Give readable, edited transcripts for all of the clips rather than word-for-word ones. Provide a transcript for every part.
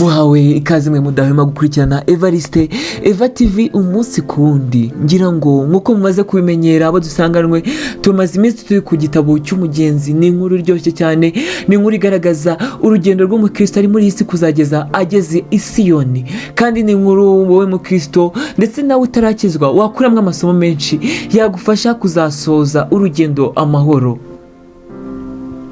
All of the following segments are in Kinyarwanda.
Muhawe ikaze mwe mudahwema gukurikirana Evariste Eva TV umunsi ku wundi. Ngira ngo nk'uko mumaze kubimenyera abo dusanganwe, tumaze iminsi turi ku gitabo cy'umugenzi. Ni inkuru iryoshye cyane, ni inkuru igaragaza urugendo rw'umukristo ari muri iyi si kuzageza ageze i Siyoni. Kandi ni inkuru wowe mukristo ndetse nawe utarakizwa wakuramo amasomo menshi yagufasha kuzasoza urugendo amahoro.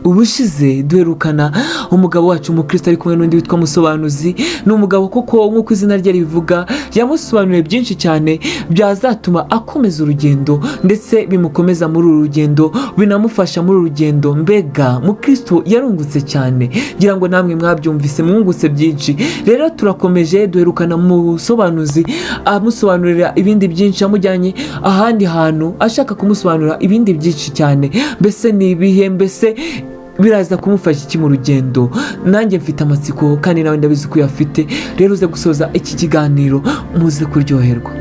Ubushize duherukana umugabo wacu umukristo ari kumwe n'undi witwa Musobanuzi. Ni umugabo koko nk'uko izina rye ribivuga, yamusobanuriye byinshi cyane byazatuma akomeza urugendo, ndetse bimukomeza muri uru rugendo, binamufasha muri uru rugendo. Mbega mukristo yarungutse cyane, ngira ngo namwe mwabyumvise, mwungutse byinshi. Rero turakomeje, duherukana Musobanuzi amusobanurira ibindi byinshi, amujyanye ahandi hantu ashaka kumusobanurira ibindi byinshi cyane. Mbese ni ibihe? Mbese biraza kumufasha iki mu rugendo? Nanjye mfite amatsiko kandi nawe ndabizi ko uyafite. Rero uze gusoza iki kiganiro muze kuryoherwa.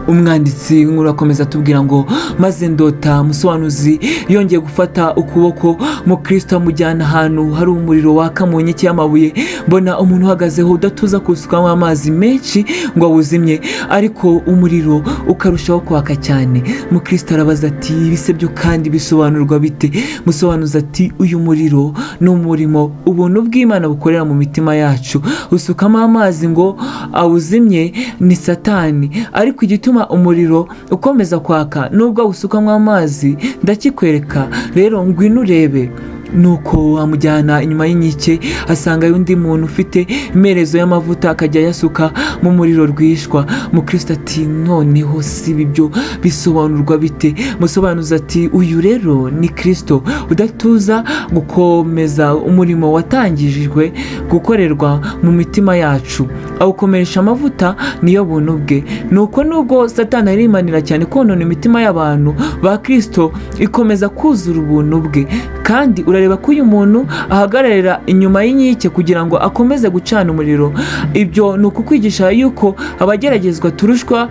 Umwanditsi w'inkuru akomeza atubwira ngo maze ndota Musobanuzi yongeye gufata ukuboko mukristo amujyana ahantu hari umuriro waka mu nkike y'amabuye. Mbona umuntu uhagazeho udatuza kuwusukamo amazi menshi ngo awuzimye, ariko umuriro ukarushaho kwaka cyane. Mukristo arabaza ati ibise byo kandi bisobanurwa bite? Musobanuzi ati uyu muriro ni umurimo ubuntu bw'Imana bukorera mu mitima yacu. Usukamo amazi ngo awuzimye ni Satani, ariko igituma umuriro ukomeza kwaka nubwo awusukamo amazi ndakikwereka, rero ngwino urebe. Nuko amujyana inyuma y'inkike, asangayo undi muntu ufite imerezo y'amavuta akajya ayasuka mu muriro rwihishwa. Mukristo ati noneho si ibi byo bisobanurwa bite? Musobanuzi ati uyu rero ni Kristo udatuza gukomeza umurimo watangijwe gukorerwa mu mitima yacu, awukomeresha amavuta, niyo buntu bwe. Nuko nubwo Satani arimanira cyane konona imitima y'abantu ba Kristo, ikomeza kuzura ubuntu bwe. Kandi urareba ko uyu muntu ahagararira inyuma y'inkike kugira ngo akomeze gucana umuriro. Ibyo ni ukukwigisha yuko abageragezwa turushwa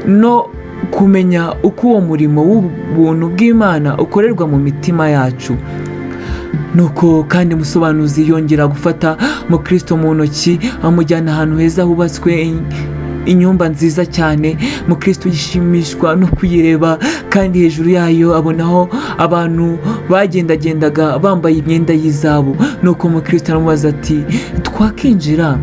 no kumenya uko uwo murimo w'ubuntu bw'Imana ukorerwa mu mitima yacu. Nuko kandi Musobanuzi yongera gufata mukristo mu ntoki amujyana ahantu heza hubatswe inyumba nziza cyane. Mukristo yishimishwa no kuyireba, kandi hejuru yayo abonaho abantu bagendagendaga bambaye imyenda y'izabu. Nuko mukristo aramubaza ati twakinjira?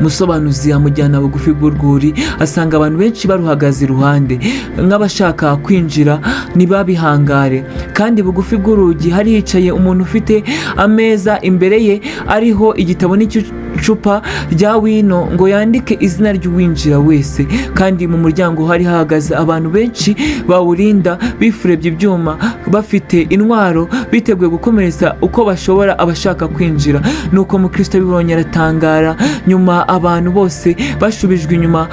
Musobanuzi amujyana bugufi bw'urwuri, asanga abantu benshi baruhagaze iruhande nk'abashaka kwinjira ntibabihangare. Kandi bugufi bw'urugi hari hicaye umuntu ufite ameza imbere ye ariho igitabo n'icupa rya wino ngo yandike izina ry'uwinjira wese. Kandi mu muryango hari hahagaze abantu benshi bawurinda bifurebye ibyuma, bafite intwaro, biteguye gukomeretsa uko bashobora abashaka kwinjira. Nuko mukristo abibonye aratangara. Nyuma abantu bose bashubijwe inyuma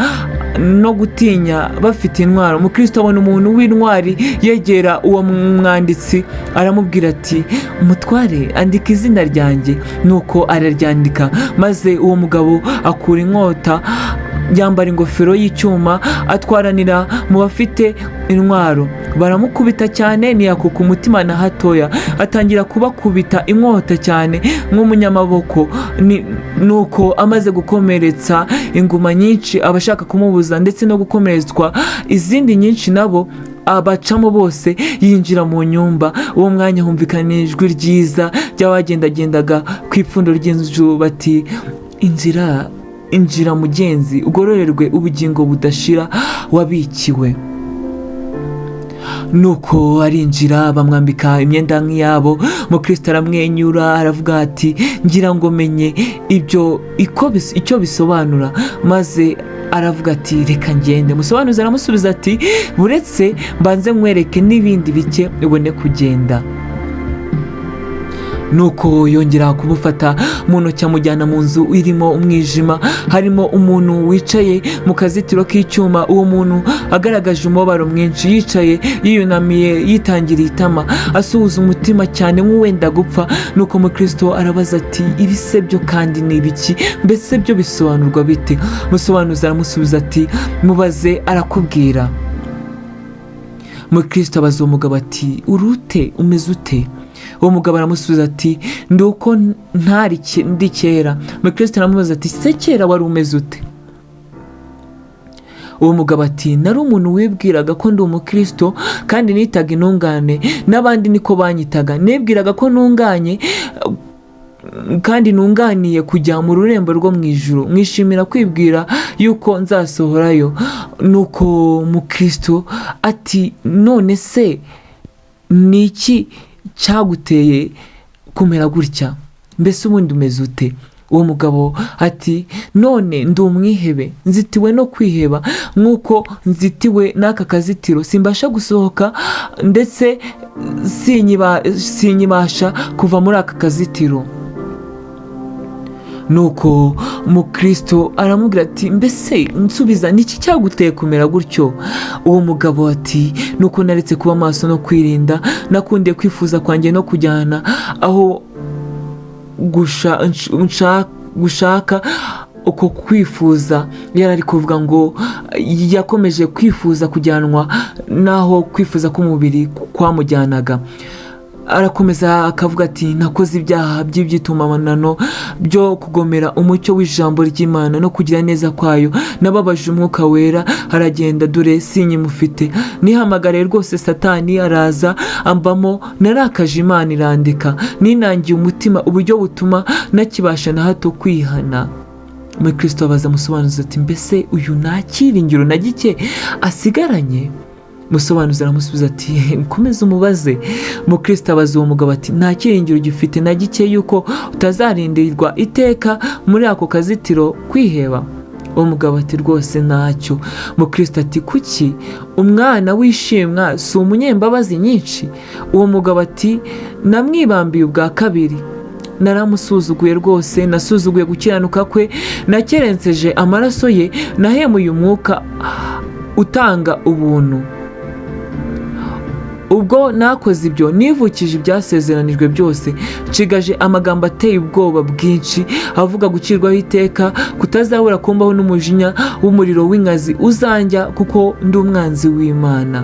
no gutinya bafite intwaro. Mukristo abona umuntu w'intwari yegera uwo mwanditsi aramubwira ati mutware, andika izina ryanjye. Nuko araryandika, maze uwo mugabo akura inkota, yambara ingofero y'icyuma, atwaranira mu bafite intwaro. Baramukubita cyane ntiyakuka umutima na hatoya, atangira kubakubita inkota cyane nk'umunyamaboko. Nuko amaze gukomeretsa inguma nyinshi abashaka kumubuza ndetse no gukomeretswa izindi nyinshi nabo abacamo bose, yinjira mu nyumba. Uwo mwanya humvikana ijwi ryiza ry'abagendagendaga ku ipfundo ry'inzu bati injira, injira mugenzi, ugororerwe ubugingo budashira wabikiwe. Nuko arinjira, bamwambika imyenda nk'iyabo. Mukristo aramwenyura aravuga ati ngira ngo menye ibyo icyo bisobanura. Maze aravuga ati reka ngende. Musobanuzi aramusubiza ati buretse mbanze nkwereke n'ibindi bike ubone kugenda. Nuko yongera kumufata mu ntoki amujyana mu nzu irimo umwijima, harimo umuntu wicaye mu kazitiro k'icyuma. Uwo muntu agaragaje umubabaro mwinshi, yicaye yiyunamiye, yitangiriye itama, asuhuza umutima cyane nk'uwenda gupfa. Nuko mukristo arabaza ati ibise byo kandi ni ibiki? Mbese byo bisobanurwa bite? Musobanuzi aramusubiza ati mubaze arakubwira. Mukristo abaza uwo mugabo ati urute, umeze ute? Uwo mugabo aramusubiza ati ndi uko ntari ndi kera. Mukristo aramubaza ati se kera wari umeze ute? Uwo mugabo ati nari umuntu wibwiraga ko ndi umukristo kandi nitaga intungane, n'abandi niko banyitaga, nibwiraga ko ntunganye kandi ntunganiye kujya mu rurembo rwo mu ijuru, mwishimira kwibwira yuko nzasohorayo. Nuko mukristo ati none se ni iki cyaguteye kumera gutya? Mbese ubundi umeze ute? Uwo mugabo ati none ndi umwihebe, nzitiwe no kwiheba nk'uko nzitiwe n'aka kazitiro, simbasha gusohoka ndetse sinyibasha kuva muri aka kazitiro. Nuko mukristo aramubwira ati mbese nsubiza, niki cyaguteye kumera gutyo? Uwo mugabo ati nuko naretse kuba maso no kwirinda, nakundiye kwifuza kwanjye no kujyana aho gushaka uko kwifuza. Yari ari kuvuga ngo yakomeje kwifuza kujyanwa n'aho kwifuza k'umubiri kwamujyanaga. Arakomeza akavuga ati nakoze ibyaha by'ibyitumanano byo kugomera umucyo w'ijambo ry'Imana no kugira neza kwayo, nababaje umwuka wera aragenda, dore sinyimufite, nihamagariye rwose Satani araza ambamo, narakaje Imana irandika, ninangiye umutima uburyo butuma nakibasha na hato kwihana. Mukristo abaza musobanuzi ati mbese uyu nta cyiringiro na gike asigaranye? Musobanuzi aramusubiza ati nkomeze umubaze. Mukristo abaza uwo mugabo ati nta cyiringiro gifite na gike yuko utazarindirwa iteka muri ako kazitiro kwiheba? Uwo mugabo ati rwose ntacyo. Mukristo ati kuki umwana wishimwa si umunyembabazi nyinshi? Uwo mugabo ati namwibambiye ubwa kabiri, naramusuzuguye rwose, nasuzuguye gukiranuka kwe, nakerenseje amaraso ye, nahemuye umwuka utanga ubuntu. Ubwo nakoze ibyo nivukije ibyasezeranijwe byose, nshigaje amagambo ateye ubwoba bwinshi avuga gucirwaho iteka, kutazabura kumbaho n'umujinya w'umuriro w'inkazi uzanjya, kuko ndi umwanzi w'Imana.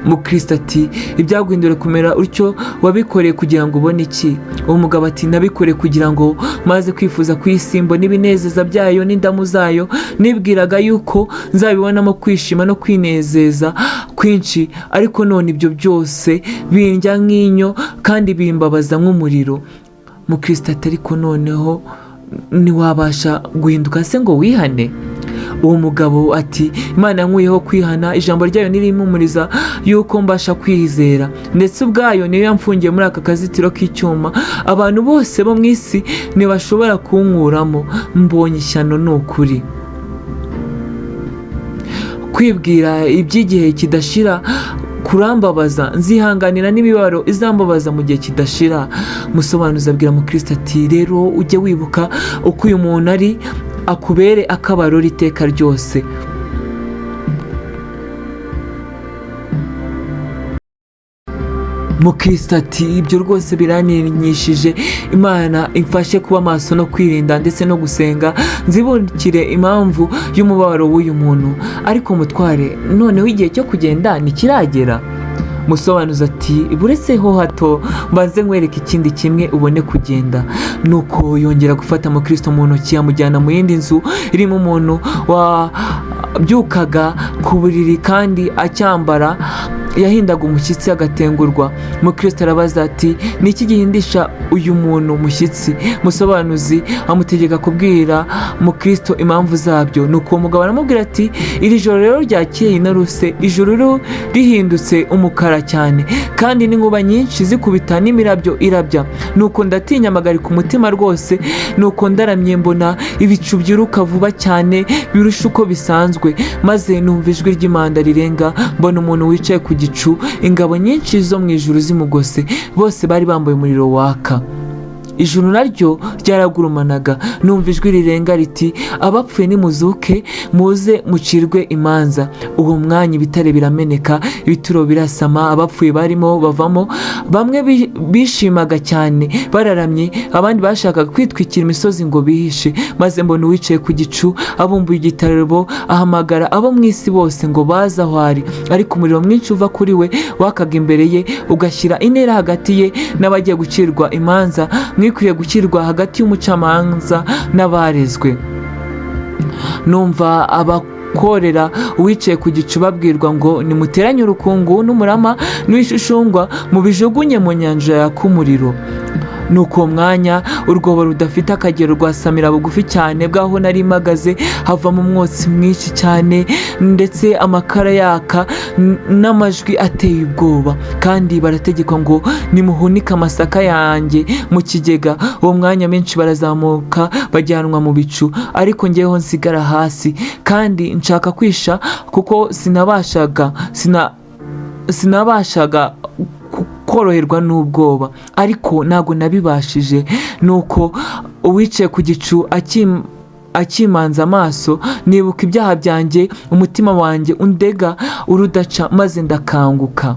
Mukristo ati ibyaguhindura kumera utyo wabikoreye kugira ngo ubone iki? Uwo mugabo ati nabikoreye kugira ngo maze kwifuza ku isi mbone ibinezeza byayo n'indamu zayo, nibwiraga yuko nzabibonamo kwishima no kwinezeza kwinshi, ariko none ibyo byose bindya nk'inyo kandi bimbabaza nk'umuriro. Mukristo ati ariko noneho ntiwabasha guhinduka se ngo wihane? Uwo mugabo ati Imana yankuyeho kwihana, ijambo ryayo nirimpumuriza yuko mbasha kwizera, ndetse ubwayo niyo yamfungiye muri aka kazitiro k'icyuma, abantu bose bo mu isi ntibashobora kunkuramo, mbonye ishyano ni ukuri. Kwibwira iby'igihe kidashira kurambabaza, nzihanganira n'imibabaro izambabaza mu gihe kidashira. Musobanuzi abwira mukristo ati rero ujye wibuka uko uyu muntu ari, akubere akabarori iteka ryose. Mukristo ati ibyo rwose biraninyishije, Imana imfashe kuba maso no kwirinda ndetse no gusenga, nzibukire impamvu y'umubabaro w'uyu muntu. Ariko mutware, noneho igihe cyo kugenda ntikiragera? Musobanuzi ati buretseho hato mbanze nkwereke ikindi kimwe ubone kugenda. Nuko yongera gufata mukristo mu ntoki amujyana mu yindi nzu irimo umuntu wabyukaga ku buriri kandi acyambara, yahindaga umushyitsi agatengurwa. Mukristo arabaza ati ni iki gihindisha uyu muntu umushyitsi? Musobanuzi amutegeka kubwira mukristo impamvu zabyo. Nuko uwo mugabo aramubwira ati iri joro rero ryakeye inaruse, ijuru rihindutse umukara cyane kandi n'inkuba nyinshi zikubita n'imirabyo irabya. Nuko ndatinya amagarika umutima rwose, nuko ndaramye mbona ibicu byiruka vuba cyane birusha uko bisanzwe, maze numva ijwi ry'impanda rirenga, mbona umuntu wicaye ku gicu, ingabo nyinshi zo mu ijuru zimugose, bose bari bambaye umuriro waka. Ijuru naryo ryaragurumanaga. Numva ijwi rirenga riti: "Abapfuye nimuzuke, muze mucirwe imanza." Uwo mwanya ibitare birameneka, ibituro birasama, abapfuye barimo bavamo. Bamwe bishimaga cyane bararamye, abandi bashakaga kwitwikira imisozi ngo bihishe. Maze mbona uwicaye ku gicu abumbuye igitabo, ahamagara abo mu isi bose ngo baze aho ari. Ariko umuriro mwinshi uva kuri we wakaga imbere ye, ugashyira intera hagati ye n'abagiye gucirwa imanza, mwikwiriye gukirwa hagati y'umucamanza n'abarezwe. Numva abakorera uwicaye ku gicu babwirwa ngo: "Nimuteranye urukungu n'umurama n'ishushungwa, mubijugunye mu nyanja yaka umuriro." Nuko uwo mwanya urwobo rudafite akagero rwasamira bugufi cyane bw'aho nari mpagaze, havamo umwotsi mwinshi cyane, ndetse amakara yaka n'amajwi ateye ubwoba. Kandi barategekwa ngo: "Nimuhunike amasaka yanjye mu kigega." Uwo mwanya benshi barazamuka bajyanwa mu bicu, ariko ngeweho nsigara hasi, kandi nshaka kwisha kuko sinabashaga koroherwa n'ubwoba, ariko ntabwo nabibashije. Nuko uwicaye ku gicu akimanza amaso, nibuka ibyaha byanjye, umutima wanjye undega urudaca, maze ndakanguka.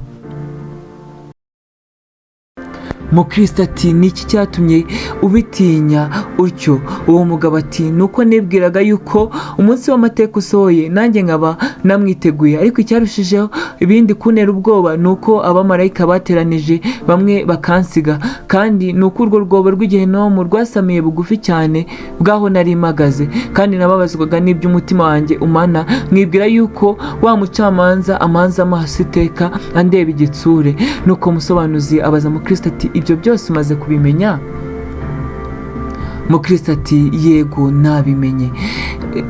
Mukristo ati: "Niki cyatumye ubitinya utyo?" Uwo mugabo ati: "Nuko nibwiraga yuko umunsi w'amateka usohoye, nanjye nkaba namwiteguye. Ariko icyarushijeho ibindi kuntera ubwoba ni uko abamarayika bateranije bamwe bakansiga, kandi ni uko urwo rwobo rw'igihenomu rwasamiye bugufi cyane bw'aho nari mpagaze, kandi nababazwaga n'iby'umutima wanjye umana, mwibwira yuko wa mucamanza amanza amaso iteka andeba igitsure." Nuko musobanuzi abaza Mukristo ati: "Ibyo byose umaze kubimenya?" Mukristo ati: "Yego, nabimenye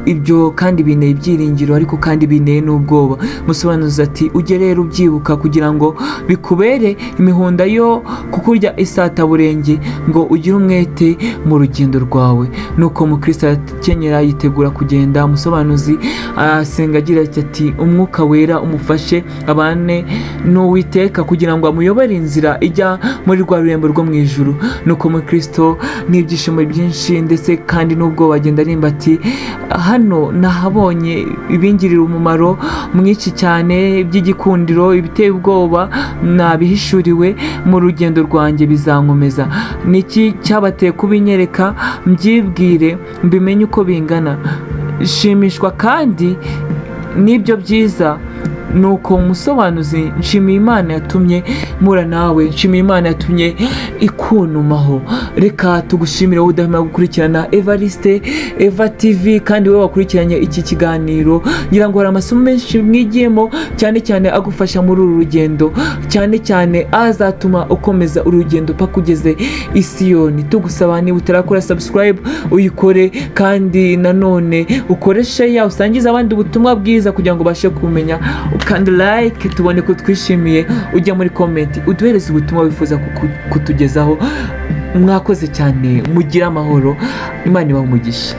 ibyo, kandi binteye ibyiringiro, ariko kandi binteye n'ubwoba." Musobanuzi ati: "Ujye rero ubyibuka kugira ngo bikubere imihunda yo kukurya isataburenge, ngo ugire umwete mu rugendo rwawe." Nuko Mukristo arakenyera yitegura kugenda. Umusobanuzi asenga agira ati: "Umwuka wera umufashe abane n'Uwiteka kugira ngo amuyobore inzira ijya muri rwa rurembo rwo mu ijuru." Nuko Mukristo n'ibyishimo byinshi ndetse kandi n'ubwoba agenda arimba ati: "Hano nahabonye ibingirira umumaro mwinshi cyane by'igikundiro, ibiteye ubwoba nabihishuriwe mu rugendo rwanjye, bizankomeza. Niki cyabateye kubinyereka? Mbyibwire mbimenye uko bingana. Shimishwa kandi n'ibyo byiza." Nuko umusobanuzi: "Nshimiye Imana yatumye mura nawe, nshimiye Imana yatumye ikunumaho." Reka tugushimire wowe udahwema gukurikirana Evariste Eva TV, kandi wowe wakurikiranye iki kiganiro, ngira ngo hari amasomo menshi mwigiyemo, cyane cyane agufasha muri uru rugendo, cyane cyane azatuma ukomeza urugendo paka ugeze i Siyoni. Tugusaba, niba utarakora subscribe uyikore, kandi nanone ukore share, usangize abandi ubutumwa bwiza kugira ngo ubashe kumenya, kandi like tubone ko twishimiye, ujya muri comment uduhereze ubutumwa wifuza kutugezaho. Mwakoze cyane, mugire amahoro, Imana ibahe umugisha.